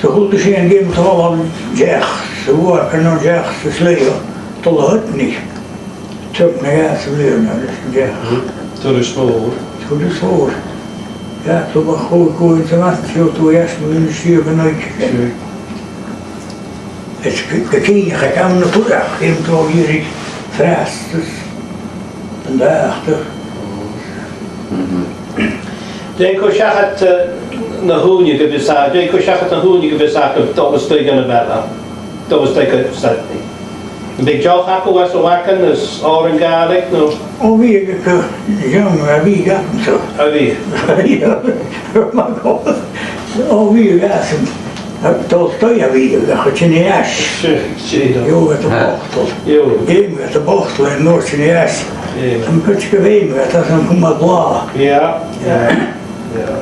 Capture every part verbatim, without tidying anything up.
Do chuala sinn an geama a' falbh an t-each sa bhuaidh no an t-each sa slighe, a' dol a thighearna. Tro na dhà sa bhliadhna, leis an t-each. Turas mòr. Turas mhòr. Dh'fhàg tu a' chùl cùin sa mhaise, seo tu a dh'fhàs mu na sìos an oidhche. Is gu, gu cinnteach aig àm na fuireach, dh'fheumadh tu a dh'iarraidh freastal an dà uair. Dè an cur seachad, eh, na h-ùine gu bheil seo, dè an cur seachad na h-ùine gu bheil seo, gu dol a-staigh dhan a' bhaile, dol a-staigh gu Sydney? Am biodh deoch agaibh às a' bhagan is òrain Ghàidhlig, no? Ò, bhiodh, gu, a bhiodh agamsa. A bhiodh? A bhiodh. Ò, bhiodh agamsa. Dol a-staigh a bhiodh, ach a' tighinn a-steach. Seadh, seadh. Gheibheadh tu botal. Gheibheadh tu botal an uair a thigeadh tu a-steach. Seadh. Am biodh gu bheil, bhiodh tu san cumadh blàth. Yeah, yeah, yeah.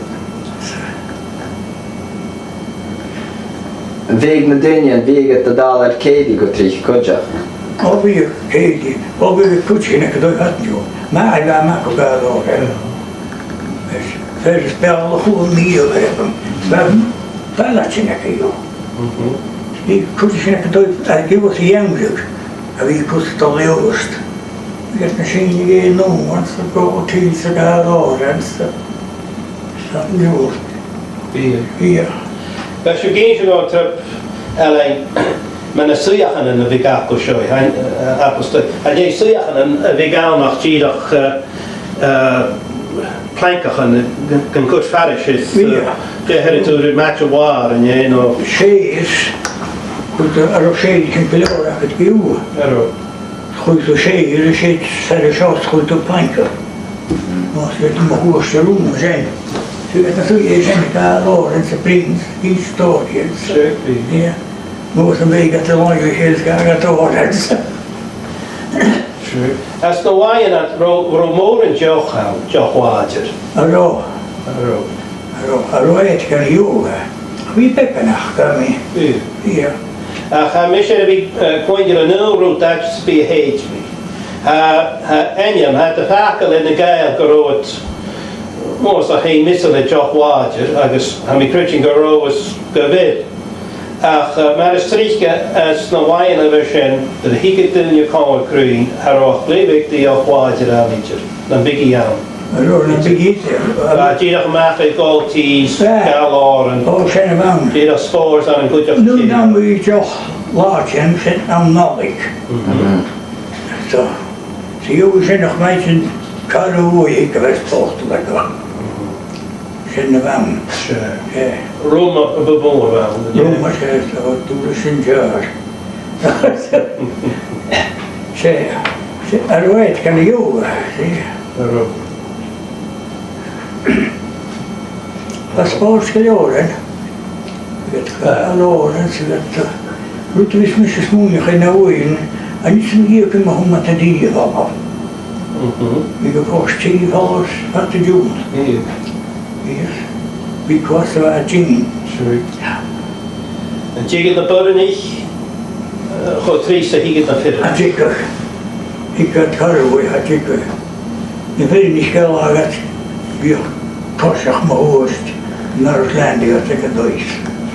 Am biodh na daoine, am biodh iad a' dol air cèilidh gu tric cuideachd? Ò, bhiodh cèilidh, ò, bhiodh cuideigin aca a' dol fad an-diugh. Mar a bha mi gu gabhail, eh. Is fear is beul a chuala mi, eh, bha, bha làithean aca, jo. Bhiodh cuideigin aca a' dol, a' gabhail sa gheamhradh, a bhiodh cus a' dol leotha. Agus na sìneadh aca, no, anns a' ghotaí 's a' gabhail, anns a', 's a' bhiadh. Bhiodh. Bhiodh. Bha sibh ag innse dhomh trip, Ailean, mu na suidheachanan a bhiodh agaibh seo, eh, eh, agus, eh, an e suidheachanan a bhiodh ann ach dìreach, eh, eh, plancaichean gun, gun cur fairis is, eh, bhiodh. Gu h-àraidh ri maide a' bhàrr, an e, no? Sèithear, chuireadh, an robh sèithear gu leòr agad an-diugh? An robh? Chuireadh tu sèithear, is e, 's air a seo, chuireadh tu planca. Mas e tu mo chuairt sa rùm sin. Siud na suidheachanan a bh' ann, Lawrence, a' Prince, Historians. Sure, bhiodh. Yeah. Mas e am biodh iad a' lorg, is gabhadh iad Lawrence. Sure. Anns na làithean ud, an robh, an robh mòran deoch ann, deoch làidir? An robh. An robh. An robh, an robh iad gan iarraidh. Bha beagan aca, bha mi. Bha. Bha. Ach tha mise air a bhith, eh, a' cluinntinn an aon rud agus bidh a' faighinn. Tha, tha ainm, tha iad a' fàgail air na Gàidheil gun robh iad, mas e ur beachd, measail air deoch làidir, agus tha mi a' creidsinn gun robh is gu bheil. Ach, eh, mar as trice anns na làithean a bha sin, nuair a thigeadh daoine còmhla cruinn, cha robh ach glè bheag de dheoch làidir ann idir. Nam biodh i ann? An robh nam biodh i? Bha, dìreach a-mach air Gold Teas, Gàidhealtachd. Ò, sin a bh' ann. Dìreach spòrs ann an cuideachd. Nuair nam biodh deoch làidir, sin ann an Nollaig. Mhm. So, 's e sin nach maidin car a bhuaidh gu bheil spòrs le go. Sin a bh' ann. Sure. Eh. Rùm a bu mhotha a bh' ann. Rùm a, 's e, so, dùil sin dearg. 'S e, 's e, an robh iad gan iarraidh, 's e. An robh. Bha spòrs gu leòr ann. Bha, bha, gu leòr ann, 's e, bha, rud a bhios mise a' smaoineachadh na bhuain, an is mi a' faicinn mo thuamad a' dìobhal. Mhm. Bha gu fòs tìobhal is fad an t-siubhail. Bha. Bha. Bha cos a' dìon. Sure. An tigeadh na boireannaich, eh, cho tric 's a thigeadh na fireannaich? Cha tigeadh. Thigeadh corra uair, cha tigeadh. Na fireannaich gu leòr agus bhiodh coiseachd mun cuairt, an uair sin leantainn aig an taigh.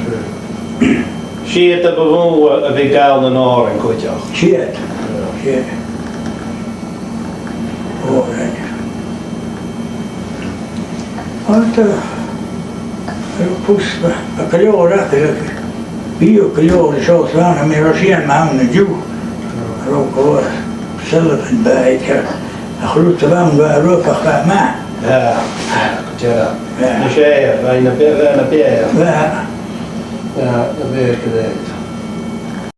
Sure. 'S iad a bu mhotha a bhiodh a' gabhail nan òran cuideachd? 'S iad. Yeah. 'S iad. Òrain. Ach, eh, an robh pus, bha, bha gu leòr aca, bhiodh gu leòr an seo 's ann, tha mi a' smaoineachadh an-diugh. An robh gu leòr, Sullivan, bha aige, ach rud a bh' ann, bha e roimhe, bha e math. Yeah, yeah, gu dearbh. Yeah. Nise, bha e na b-, bha e na b-, yeah. Bha. Yeah, na b-, gu dearbh.